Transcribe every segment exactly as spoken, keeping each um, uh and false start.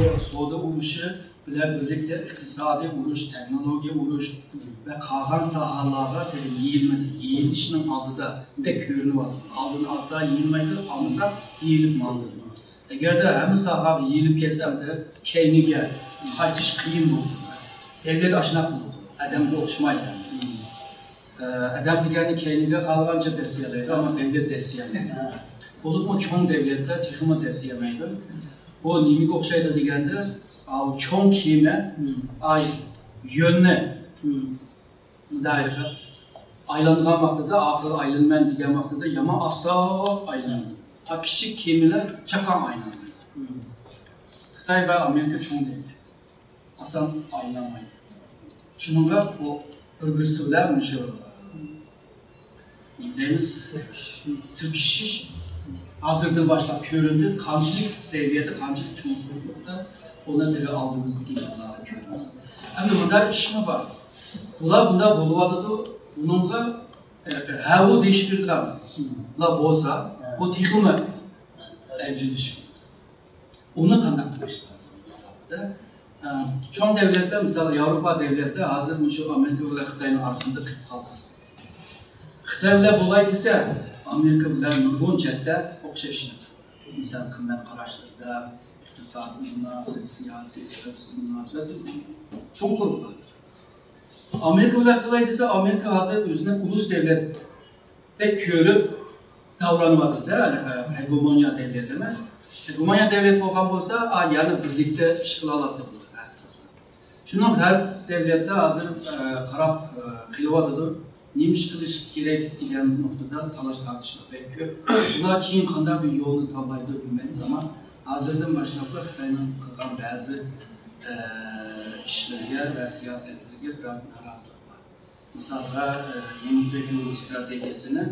سودا ئۇرۇشى بىلەن بىرلىكتە ئىقتىسادىي ئۇرۇش، تېخنولوگىيە ئۇرۇش ۋە قالغان ساھەلەرگە تېخى يېيىلمىدى. يېيىلىشنىڭ ئالدىدا بەك كۆرۈنۈۋاتىدۇ. ئالدىنى ئالسا يېيىلمەيدۇ، ئالمىسا يېيىلىپ ماڭىدۇ. ئەگەردە ھەممە ساھەگە يېيىلىپ كەتسە، ئەمدى كەينىگە قايتىش قىيىن بولىدۇ. دەۋلەت ئاشۇنداق بولىدۇ، ئادەمگە ئوخشىمايدۇ. ئە، ئادەم دېگەننى كەينىگە خالىغانچە دەسسىيەلەيدۇ، ئەمما دەۋلەت دەسسىيەلمەيدۇ. بولۇپمۇ چوڭ دەۋلەتلەر تېخىمۇ دەسسىيەلمەيدۇ. بۇ نېمىگە ئوخشايدۇ دېگەندە، ئاۋۇ چوڭ كېمە، ئاي، يۆلنى، مۇنداق ئايلانغان ۋاقتىدا، ئاخىرى ئايلىنىمەن دېگەن ۋاقتىدا يامان ئاستا ئايلىنىدۇ. ئا، كىچىك كېمىلەر چاققان ئايلىنىدۇ. خىتاي ۋە ئامېرىكا چوڭ دەۋلەت. ئاسان ئايلانمايدۇ. شۇنىڭغا بۇ بىر-بىرسى بىلەن مۇشۇ، نېمە دەيمىز، تىركىشىش ھازىردىن باشلاپ كۆرۈندى. قانچىلىك سەۋىيەدە، قانچىلىك چوڭقۇرلۇقتا، ئۇنى تېخى ئالدىمىزدىكى يىللاردا كۆرىمىز. ئەمدى مۇنداق ئىشمۇ بار. بۇلار بۇنداق بولۇۋاتىدۇ. بۇنىڭغا، ئە، ھەۋۇ دېيىش بېرىدىغانلار بولسا، بۇ تېخىمۇ ئەۋجىلىشىپ، ئۇنى قانداق قىلىش لازىم؟ مىسالدا، ئە، چوڭ دەۋلەتلەر، مىسال، ياۋروپا دەۋلەتلەر ھازىر مۇشۇ ئامېرىكا بىلەن خىتاينىڭ ئارىسىدا قېلىپ قالدى. خىتاي بىلەن بولاي دېسە، ئامېرىكا بىلەن نۇرغۇن جەھەتتە ئوخشاش. مىسال، قىممەت قاراشلىرىدا، ئىقتىسادىي مۇناسىۋەت، سىياسىي، خەۋپسىزلىك مۇناسىۋەتى چوڭقۇر بولىدۇ. ئامېرىكا بىلەن قىلاي دېسە، ئامېرىكا ھازىر ئۆزىنى ئۇلۇس دەۋلەتتەك كۆرۈپ داۋرانىۋاتىدۇ-دە، ھېگېمونىيە دەۋلەت ئەمەس. ھېگېمونىيە دەۋلەت بولغان بولسا، ئا، يەنە بىرلىكتە ئىش قىلالاتتى بۇلار. شۇنىڭ غەرب دەۋلەتلەر ھازىر، ئە، قاراپ، ئە، قېلىۋاتىدۇ. نېمە ئىش قىلىش كېرەك دېگەن نۇقتىدا تالاش تارتىشلار بەك كۆپ. ئۇلار كېيىن قانداق بىر يولنى تاللايدۇ بىلمەيمىز، ئەمما ھازىردىن باشلاپلا خىتاينىڭ قىلغان بەزى، ئە، ئىشلىرىگە ۋە سىياسەتلىرىگە بىراز نارازىلىق بار. مىسالغا، ئە، يېڭى يىپەك يولى ئىستراتېگىيەسىنى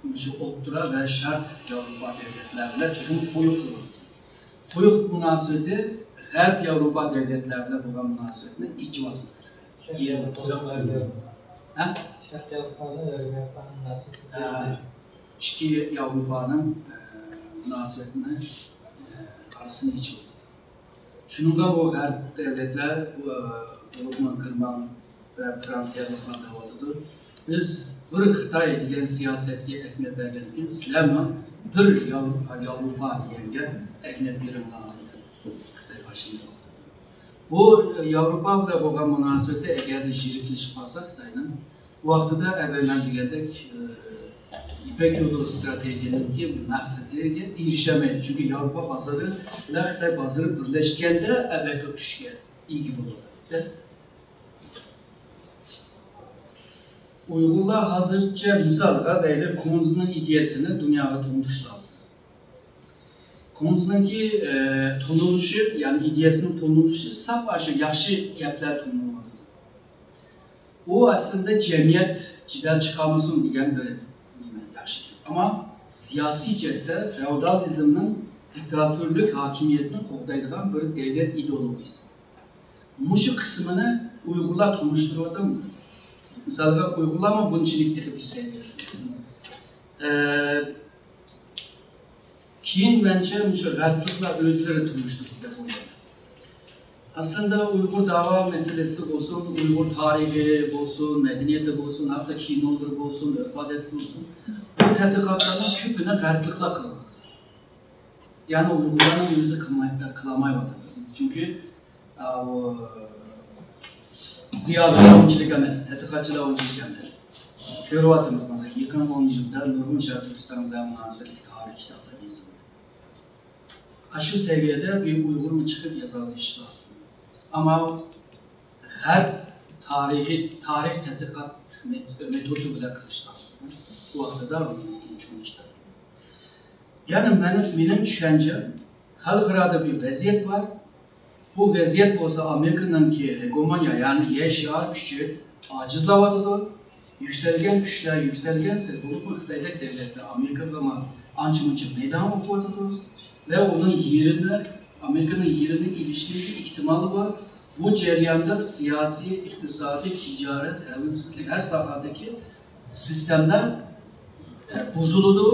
مۇشۇ ئوتتۇرا ۋە شەرق ياۋروپا دەۋلەتلەر بىلەن تېخىمۇ قويۇق قىلىۋاتىدۇ. قويۇق مۇناسىۋىتى غەرب ياۋروپا دەۋلەتلەر بىلەن بولغان مۇناسىۋەتنى ئېچىۋاتىدۇ. ھە؟ شەرق ياۋروپا بىلەن غەرب ياۋروپا مۇناسىۋىتى. ھە. ئىككى ياۋروپانىڭ، ئە، مۇناسىۋىتىنى، ئە، ئارىسىنى ئېچىۋاتىدۇ. شۇنىڭغا بۇ غەرب دەۋلەتلەر، بۇ، بولۇپمۇ گېرمان ۋە فرانسىيەلىكلەر دەۋاتىدۇ. بىز بىر خىتاي دېگەن سىياسەتكە ئەھمىيەت بەرگەندىكىن، سىلەرمۇ بىر ياۋ-، ياۋروپا دېگەنگە ئەھمىيەت بېرىڭلار دېدى. خىتاي ئاشۇنداق. بۇ ياۋروپا بىلەن بولغان مۇناسىۋىتى ئەگەردە يىرىكلىشىپ قالسا خىتاينىڭ، ۋاقتىدا ئەۋەل مەن دېگەندەك، ئى، يىپەك يولى ئىستراتېگىيەنىڭكى مەقسىتىگە ئېرىشەلمەيدۇ. چۈنكى ياۋروپا بازىرى بىلەن خىتاي بازىرى بىرلەشكەندە ئەلۋەتتە كۈچكە ئىگە بولىدۇ. ئۇيغۇرلار ھازىرچە مىسالغا دەيلى كۇڭزىنىڭ ئىدىيەسىنى دۇنياغا تونۇتۇش لازىم. كۇڭزىنىڭكى، ئى، تونۇلۇشى، يەنى ئىدىيەسىنىڭ تونۇلۇشى ساپ ئاشۇ ياخشى گەپلەر تونۇلۇۋاتىدۇ. ئۇ ئەسلىدە جەمئىيەت جېدەل چىقارمىسۇن دېگەن بىر نېمە، ياخشى گەپ. ئەمما سىياسىي جەھەتتە فېئودالىزمنىڭ دىكتاتورلۇق ھاكىمىيەتنى قوغدايدىغان بىر دەۋلەت ئىدېئولوگىيىسى. مۇشۇ قىسمىنى ئۇيغۇرلار تونۇشتۇرۇۋاتامدۇ؟ مىسالغا، ئۇيغۇرلارمۇ بۇنچىلىك تېخى بىر سەۋىيەدە. ئە، كېيىن مەنچە مۇشۇ غەربلىكلەر ئۆزلىرى تونۇشتۇردى دەپ ئويلايمەن. ئەسلىدە ئۇيغۇر داۋا مەسىلىسى بولسۇن، ئۇيغۇر تارىخى بولسۇن، مەدەنىيىتى بولسۇن، ھەتتا كىنولىرى بولسۇن، ئىبادەت بولسۇن، بۇ تەتقىقاتلارنىڭ كۆپىنى غەربلىكلەر قىلغان. يەنى ئۇيغۇرلارنىڭ ئۆزى قىلماي، قىلالمايۋاتىدۇ. چۈنكى، ئاۋۇ، زىيالىيلار ئۇنچىلىك ئەمەس، تەتقىقاتچىلار ئۇنچىلىك ئەمەس. كۆرۈۋاتىمىز، مانا، يېقىن ئون يىلدا نۇرغۇن شەرقىي تۈركىستان بىلەن مۇناسىۋەتلىك تارىخىي كىتابلار يېزىلدى. ئاشۇ سەۋىيەدە بىر ئۇيغۇرمۇ چىقىپ يازالىشى لازىم. ئەمما غەرب تارىخى، تارىخ تەتقىقات مېت-، مېتودى بىلەن قىلىش لازىم. بۇ ھەققىدە چوڭ كىتاب. يەنى مېنىڭ، مېنىڭ چۈشەنچەم، خەلقئارادا بىر ۋەزىيەت بار. بۇ ۋەزىيەت بولسا ئامېرىكىنىڭكى ھېگېمونىيە، يەنى يەر شارى كۈچى ئاجىزلاۋاتىدۇ. يۈكسەلگەن كۈچلەر يۈكسەلگەنسېرى، بولۇپمۇ خىتايدەك دەۋلەتلەر ئامېرىكىغىمۇ ئانچە-مۇنچە مەيدان ئوقۇۋاتىدۇ ۋە ئۇنىڭ يېرىنى، ئامېرىكىنىڭ يېرىنى ئېلىشنىڭ ئېھتىمالى بار. بۇ جەرياندا سىياسىي، ئىقتىسادىي، تىجارەت، خەۋپسىزلىك ھەر ساھەدىكى سىستېمىلار، ئە، بۇزۇلىدۇ.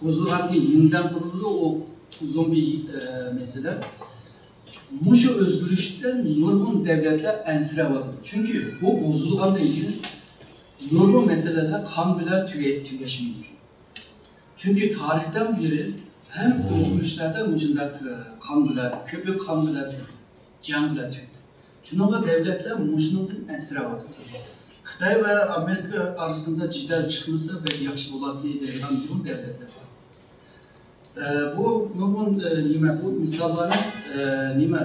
بۇزۇلغاندىن كېيىن يېڭىدىن قۇرۇلىدۇ. ئۇ ئۇزۇن بىر، ئە، مەسىلە. مۇشۇ ئۆزگىرىشتىن نۇرغۇن دۆلەتلەر ئەنسىرەۋاتىدۇ. چۈنكى بۇ بۇزۇلغاندىن كېيىن نۇرغۇن مەسىلىلەر قان بىلەن تۈگە-، تۈگەشى مۇمكىن. چۈنكى تارىختىن بېرى ھەم ئۆزگىرىشلەردە مۇشۇنداق، ئە، قان بىلەن، كۆپى قان بىلەن تۈگىدى، جەڭ بىلەن تۈگىدى. شۇنىڭغا دۆلەتلەر مۇشۇنىڭدىن ئەنسىرەۋاتىدۇ. خىتاي ۋە ئامېرىكا ئارىسىدا جېدەل چىقمىسا بەك ياخشى بولاتتى دەيدىغان نۇرغۇن دۆلەتلەر بار. ئە، بۇ نۇرغۇن، ئە، نېمە، بۇ مىساللارنى، ئە، نېمە،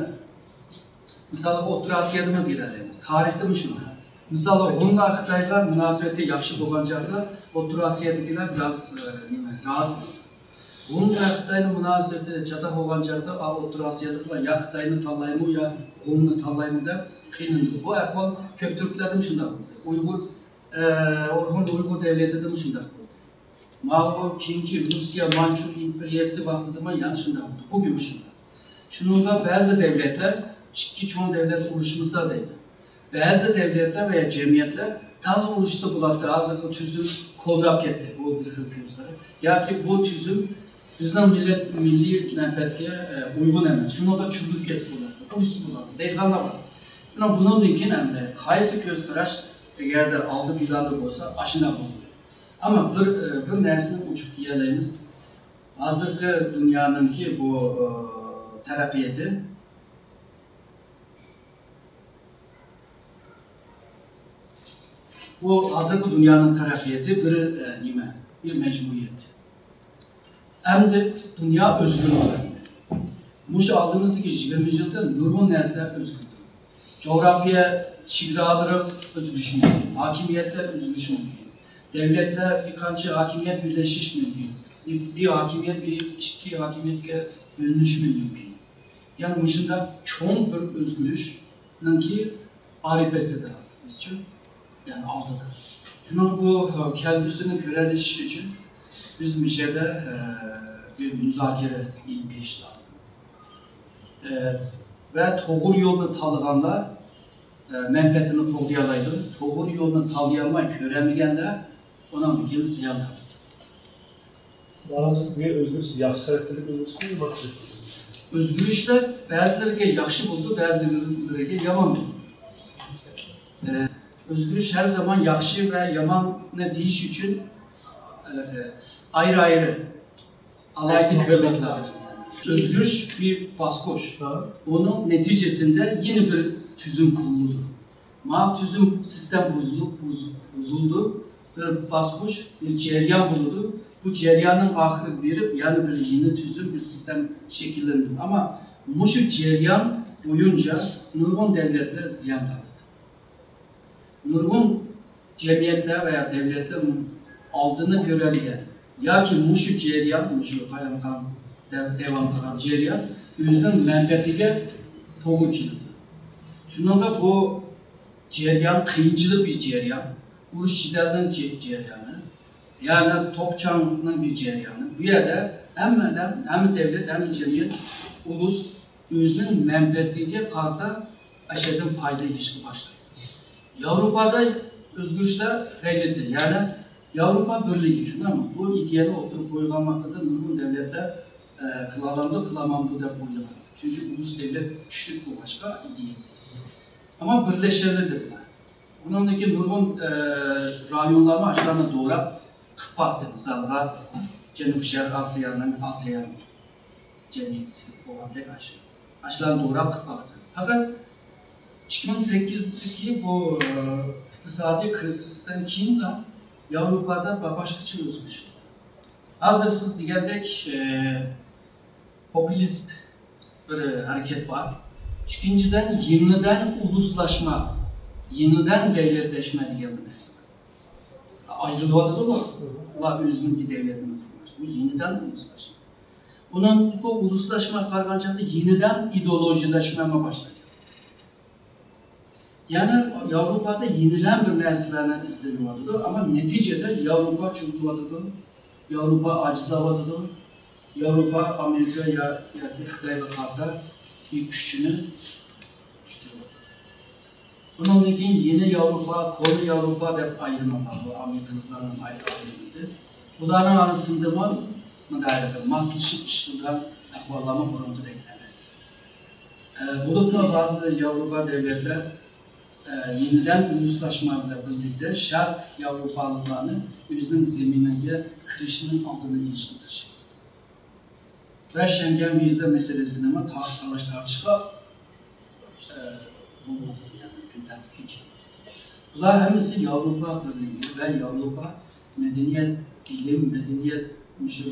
مىسالغا ئوتتۇرا ئاسىيادىمۇ بېرەلەيمىز. تارىختىمۇ شۇنداق. مىسالغا ھونلار خىتايغا مۇناسىۋىتى ياخشى بولغان چاغدا ئوتتۇرا ئاسىيادىكىلەر بىراز، ئە، نېمە، راھەت بولدى. ھون ۋە خىتاينىڭ مۇناسىۋىتى چاتاق بولغان چاغدا ئا، ئوتتۇرا ئاسىيادىكىلەر يا خىتاينى تاللايمۇ يا ھوننى تاللايمۇ دەپ قىينىلدى. بۇ ئەھۋال كۆك تۈركلەردىمۇ شۇنداق بولدى. ئۇيغۇر، ئە، ئۇيغۇر، ئۇيغۇر دۆلىتىدىمۇ شۇنداق بولدى. ماۋۇ كېيىنكى روسىيە مانچۇ ئىمپېرىيەسى ۋاقتىدىمۇ يەنە شۇنداق بولدى. بۈگۈنمۇ شۇنداق. شۇنىڭغا بەزى دۆلەتلەر ئىككى چوڭ دۆلەت ئۇرۇشمىسا دەيدۇ. بەزى دۆلەتلەر ۋە جەمئىيەتلەر تازا ئۇرۇشسا بولاتتى، ھازىرقى تۈزۈم كولاپ كەتتى. بۇ بىر خىل كۆز قارا. ياكى بۇ تۈزۈم بىزنىڭ مىللەت، مىللىي مەنپەئەتكە، ئە، ئۇيغۇن ئەمەس. شۇنىڭغا چۆكۈپ كەتسە بولاتتى، ئۇرۇشسا بولاتتى دەيدىغانلار بار. مانا بۇنىڭدىن كېيىن ئەمدى قايسى كۆز قاراش ئەگەردە ئالدى پىلاندا بولسا، ئاشۇنداق بولىدۇ. ئەمما بىر، ئە، بىر نەرسىنى ئوچۇق دېيەلەيمىز. ھازىرقى دۇنيانىڭكى بۇ، ئە، تەرەققىياتى، بۇ ھازىرقى دۇنيانىڭ تەرەققىياتى بىر، ئە، نېمە، بىر مەجبۇرىيەت. ئەمدى دۇنيا ئۆزگىرىۋاتىدۇ. مۇشۇ ئالدىمىزدىكى يىگىرمە يىلدا نۇرغۇن نەرسىلەر ئۆزگىرىدۇ. جۇغراپىيە چېگرالىرى ئۆزگىرىشى مۇمكىن، ھاكىمىيەتلەر ئۆزگىرىشى مۇمكىن، دۆلەتلەر بىر قانچە ھاكىمىيەت بىرلىشىشى مۇمكىن، بىر، بىر ھاكىمىيەت بىر ئىككى ھاكىمىيەتكە بۆلۈنۈشى مۇمكىن. يەنى مۇشۇنداق چوڭ بىر ئۆزگىرىشنىڭكى ئارىپەسىدە ھازىر بىزچۇ، يەنى ئالدىدا. شۇنىڭ بۇ، ھە، كەلگۈسىنى كۆرەلىشىش ئۈچۈن بىز مۇشۇ يەردە، ھە، بىر مۇزاكىرە ئېلىپ بېرىش لازىم. ھە، ۋە توغرا يولنى تاللىغانلار، ھە، مەنپەئەتىنى قوغدىيالايدۇ. توغرا يولنى تاللىيالماي كۆرەلمىگەنلەر ئۇنىڭدىن كېيىن زىيان تارتىدۇ. مانا سىزگە ئۆزگىرىش ياخشى خاراكتېرلىك ئۆزگىرىشمۇ، يامان خاراكتېرلىك ئۆزگىرىش؟ ئۆزگىرىشلەر بەزىلىرىگە ياخشى بولىدۇ، بەزىلىرىگە يامان بولىدۇ. ئە، ئۆزگىرىش ھەر زامان ياخشى ۋە ياماننى دېيىش ئۈچۈن، ئە، ئايرى-ئايرى، ئالاھىدە كۆرمەك لازىم. ئۆزگىرىش بىر باسقۇچ. ھە. ئۇنىڭ نەتىجىسىندە يەنە بىر تۈزۈم قۇرۇلىدۇ. ماۋۇ تۈزۈم، سىستېما بۇزۇلۇپ، بۇز-، بۇزۇلىدۇ. بىر باسقۇچ، بىر جەريان بولىدۇ. بۇ جەرياننىڭ ئاخىرىغا بېرىپ، يەنە بىر يېڭى تۈزۈم، بىر سىستېما شەكىللىنىدۇ. ئەمما مۇشۇ جەريان بويىچە نۇرغۇن دۆلەتلەر زىيان تارتىدۇ. نۇرغۇن جەمئىيەتلەر ۋە دۆلەتلەر ئالدىنى كۆرەلىگەن ياكى مۇشۇ جەريان، مۇشۇ قايمىقام دە-، داۋام قىلغان جەريان ئۆزىنىڭ مەنپەئەتىگە توغرا كېلىدۇ. شۇنىڭغا بۇ جەريان قىيىنچىلىق بىر جەريان، ئۇرۇش جېدەلنىڭ جە-، جەريانى، يەنى توپا چاڭنىڭ بىر جەريانى. بۇ يەردە ھەممە ئادەم، ھەممە دۆلەت، ھەممە جەمئىيەت، ئۇلۇس ئۆزىنىڭ مەنپەئەتىگە قارىتا ئەشەددىي پايدا ئېلىشقا باشلايدۇ. ياۋروپادا ئۆزگىرىشلەر غەيرىتى، يەنى ياۋروپا بىرلىكى، شۇنداقمۇ؟ بۇ ئىدىيەنى ئوتتۇرىغا قويغان ۋاقتىدا نۇرغۇن دۆلەتلەر، ئە، قىلالامدۇ، قىلالمامدۇ دەپ ئويلىغان. چۈنكى ئۇلۇس دۆلەت كۈچلۈك بولغاچقا ئىدىيەسى. ئەمما بىرلەشەلمىدى بۇلار. ئۇنىڭدىكى نۇرغۇن، ئە، رايونلارمۇ ئاشۇلارنى دوراپ قىلىپ باقتى. مىسالغا، جەنۇبىي شەرق ئاسىيانىڭ، ئاسىيا جەمئىيىتى بولغاندەك ئاشۇ. ئاشۇلارنى دوراپ قىلىپ باقتى. پەقەت ئىككى مىڭ سەككىزدىكى بۇ، ئە، ئىقتىسادىي كرىزىستىن كېيىنلا ياۋروپادا با-، باشقىچە ئۆزگىرىش بولدى. ھازىر سىز دېگەندەك، ئە، پوپۇلىست بىر ھەرىكەت بار. ئىككىنچىدىن، يېڭىدىن ئۇلۇسلاشما، يېڭىدىن دۆلەتلەشمە دېگەن بىر نەرسە بار. ئايرىلىۋاتىدۇغۇ، ئۇلار ئۆزىنىڭكى دۆلەتنى قۇرماقچى. بۇ يېڭىدىن ئۇلۇسلاشما. ئۇنىڭ بۇ ئۇلۇسلاشمىغا قارىغان چاغدا يېڭىدىن ئىدېئولوگىيەلەشمەمۇ باشلايدۇ. يەنى ياۋروپادا يېڭىدىن بىر نەرسىلەرنى ئىزدىنىۋاتىدۇ، ئەمما نەتىجىدە ياۋروپا چۆكۈۋاتىدۇ، ياۋروپا ئاجىزلاۋاتىدۇ، ياۋروپا ئامېرىكا يا-، ياكى خىتايغا قارىتا كۈچىنى كۈچەيتىۋاتىدۇ. بۇنىڭدىن كېيىن يېڭى ياۋروپا، كونا ياۋروپا دەپ ئايرىمى بار، بۇ ئامېرىكىلىقلارنىڭ ئايرىم ئايرىمىدى. بۇلارنىڭ ئارىسىندىمۇ مۇنداق ماسلىشىپ ئىش قىلىدىغان ئەھۋاللارمۇ بۇرۇنقىدەك ئەمەس. بولۇپمۇ بەزى ياۋروپا دۆلەتلەر يېڭىدىن مۇسلاشما بىلەن بىرلىكتە شەرق ياۋروپالىقلارنى ئۆزىنىڭ زېمىنىگە كىرىشىنىڭ ئالدىنى ئېلىشقا تىرىشىدۇ ۋە شەنگەن ۋىزا مەسىلىسىنىمۇ تارتىش تارتىشقا بولۇۋاتىدۇ، يەنى كۈن تەرتىپكە كېلىۋاتىدۇ. بۇلار ھەممىسى ياۋروپا بىرلىكى ۋە ياۋروپا مەدەنىيەت، ئىلىم، مەدەنىيەت، مۇشۇ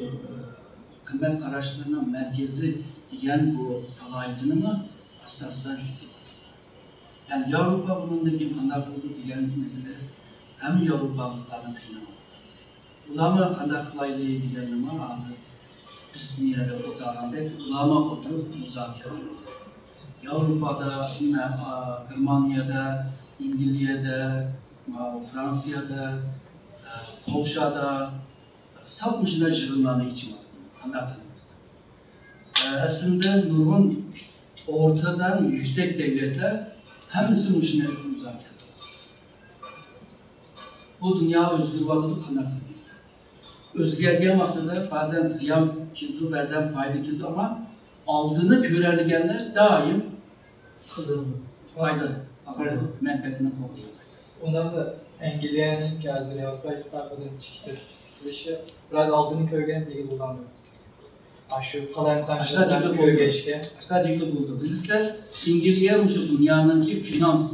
قىممەت قاراشلىرىنىڭ مەركىزى دېگەن بۇ سالاھىيىتىنىمۇ ئاستا-ئاستا يىتىۋاتىدۇ. يەنى ياۋروپا بۇنىڭدىن كېيىن قانداق قىلىدۇ دېگەن مەسىلە ھەممە ياۋروپالىقلارنى قىيناۋاتىدۇ. ئۇلارمۇ قانداق قىلايلى دېگەننىمۇ ھازىر بىز بۇ يەردە ئولتۇرغاندەك ئۇلارمۇ ئولتۇرۇپ مۇزاكىرە قىلىدۇ. ياۋروپادا، ئا، گېرمانىيەدە، ئەنگلىيەدە، ماۋۇ فرانسىيەدە، ئا، پولشادا، ساپ مۇشۇنداق يىغىنلارنى ئېچىۋاتىدۇ. قانداق قىلىمىز؟ ئە، ئەسلىدە نۇرغۇن ئورتىدىن يۈكسەك دەۋلەتلەر ھەممىسى مۇشۇنى مۇزاكىرە قىلىدۇ. بۇ دۇنيا ئۆزگىرىۋاتىدۇ، قانداق قىلىمىز؟ ئۆزگەرگەن ۋاقتىدا بەزەن زىيان كېلىدۇ، بەزەن پايدا كېلىدۇ، ئەمما ئالدىنى كۆرەلىگەنلەر دائىم قىزىغىدۇ. پايدا ئالىدۇ، مەنپەئەتنى قوغدىيالايدۇ. ئۇنداقتا ئەنگلىيەنىڭ ھازىر ياۋروپا ئىتتىپاقىدىن چىقىپ كېتىشى بىراز ئالدىنى كۆرگەن دېگىلى بولامدۇ؟ ئاشۇ قالايمىقان ئاشتا دېگىلى بولدى. كۆرگەچكە. ئاشتا دېگىلى بولدى. بىلىسىلەر، ئەنگلىيە مۇشۇ دۇنيانىڭكى فىنانس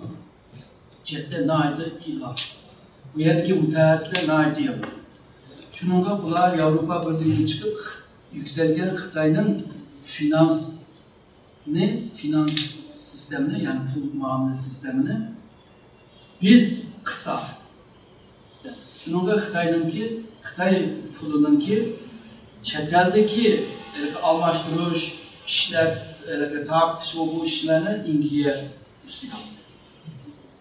جەھەتتە ناھايىتى ئىلغار. بۇ يەردىكى مۇتەخەسسىسلەر ناھايىتى يامان. شۇنىڭغا بۇلار ياۋروپا بىرلىكىدىن چىقىپ، يۈكسەلگەن خىتاينىڭ فىنانس نى، فىنانس سىستېمىنى، يەنى پۇل مۇئامىلە سىستېمىنى بىز قىساق. شۇنىڭغا خىتاينىڭكى، خىتاي پۇلىنىڭكى چەت ئەلدىكى ھېلىقى ئالماشتۇرۇش، ئىشلەپ، ھېلىقى تارقىتىش، بۇ ئىشلارنى ئەنگلىيە ئۈستىگە ئالدى.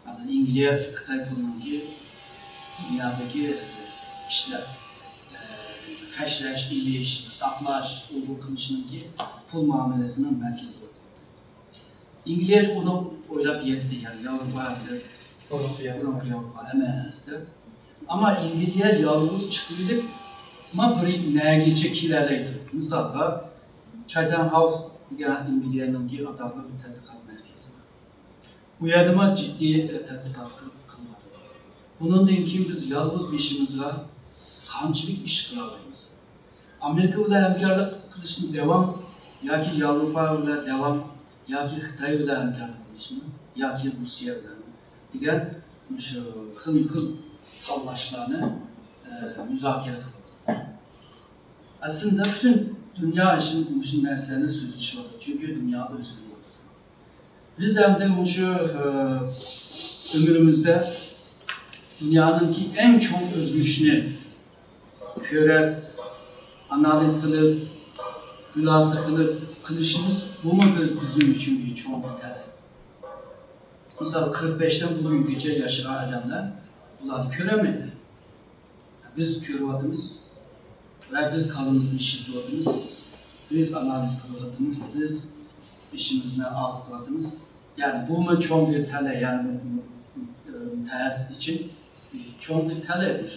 ھازىر ئەنگلىيە خىتاي پۇلىنىڭكى دۇنيادىكى ئىشلەپ، ئە، خەجلەش، ئېلىش، ساقلاش، ئۇيغۇر قىلىشنىڭكى پۇل مۇئامىلىسىنىڭ مەركىزى بولۇپ قالدى. ئەنگلىيە ئۇنى ئويلاپ يەتتى، يەنى ياۋروپا ھەمدە بۇرۇنقى ياۋروپا. بۇرۇنقى ياۋروپا ئەمەس دەپ. ئەمما ئەنگلىيە يالغۇز چىقىۋېلىپ، ما بىر نەگىچە كېلەلەيدۇ. مىسالغا، چاتام ھاوس دېگەن ئەنگلىيەنىڭكى ئاتاقلىق بىر تەتقىقات مەركىزى بار. بۇ يەردىمۇ جىددىي، ئە، تەتقىقات قىل-، قىلىنىۋاتىدۇ. بۇنىڭدىن كېيىن بىز يالغۇز بېشىمىزغا قانچىلىك ئىش قىلالايمىز؟ ئامېرىكا بىلەن ھەمكارلىق قىلىشنى داۋام ياكى ياۋروپا بىلەن داۋام ياكى خىتاي بىلەن ھەمكارلىق قىلىشنى ياكى روسىيە بىلەن دېگەن مۇشۇ خىل خىل تاللاشلارنى، ئە، مۇزاكىرە قىلىۋاتىدۇ. ئەسلىدە پۈتۈن دۇنيا ئىچىدە مۇشۇ نەرسىلەرنى سۆزلىشىۋاتىدۇ، چۈنكى دۇنيا ئۆزگىرىۋاتىدۇ. بىز ئەمدى مۇشۇ، ئە، ئۆمرىمىزدە دۇنيانىڭكى ئەڭ چوڭ ئۆزگىرىشنى كۆرۈپ، ئانالىز قىلىپ، خۇلاسە قىلىپ قىلىشىمىز، بۇمۇ بىز، بىزنىڭ ئۈچۈن بىر چوڭ بىر تەلەپ. مىسال، قىرىق بەشتىن بۈگۈنگىچە ياشىغان ئادەملەر بۇلارنى كۆرەلمەيدۇ. بىز كۆرۈۋاتىمىز ۋە بىز كاللىمىزنى ئىشلىتىۋاتىمىز، بىز ئانالىز قىلىۋاتىمىز، بىز بېشىمىزنى ئاغرىتىۋاتىمىز. يەنى بۇمۇ چوڭ بىر تەلەي، يەنى، ئى، تەسىس ئۈچۈن چوڭ بىر تەلەي بۇ.